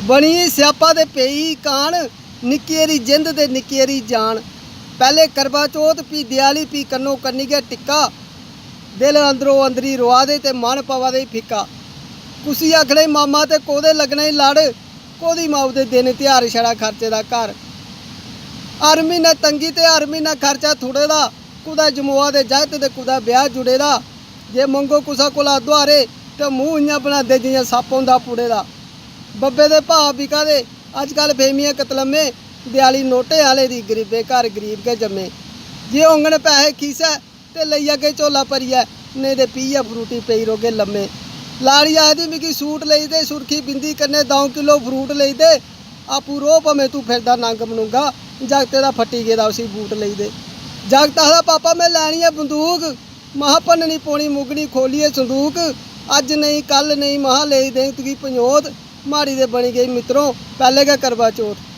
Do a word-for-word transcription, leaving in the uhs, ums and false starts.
बनी स्यापा ते पेई कान, निक्की हारी जिंद ते निक्की हारी जान। पैह्ले करवा चौथ, फ्ही देआली, फ्ही कन्नो कन्नी गै टिक्का। दिल अंदरो अंदरी रोआ दे ते मन पवा दे फिक्का। कुसी आखने मामा ते कोह्दे लग्गने लड़, कोह्दी माऊ दे दिन ध्यार, छड़ा खर्चे दा घर। हर म्हीनै तंगी ते हर म्हीनै खर्चा थुड़े दा, कुतै जमोआ दे जागत ते कुतै ब्याह् जुड़े दा। जे मंगो कुसै कोला दुआरे ते मूंह् इ'यां बनांदे जि'यां सप्प होंदा पुड़े दा। बब्बे दे भाऽ बिका दे अजकल फेमियां कतलम्मे, देआली नोटें आह्ले दी, गरीबें घर गरीब गै जम्मे। जे होङन पैहे खीसै ते लेई जागे झोला भरियै, नेईं ते पीयै फ्रूटी पेई रौह्गे लम्मे। लाड़ी आखदी मिगी सूट लेई दे, सुर्खी बिंदी कन्नै द'ऊं किलो फ्रूट लेई दे। आपूं रोह् भामें तूं फिरदा नंग मनुंगा, जागतै दा फट्टी गेदा उसी बूट लेई दे। जागत आखदा पापा में लैनी ऐ बंदूक, महां भन्ननी पौनी मुगनी खोलियै संदूक। अज्ज नेईं कल नेईं, महां लेई देंग तुगी पंजोत, माड़ी ते बनी गेई मित्तरो पैह्लें गै करवा चौथ।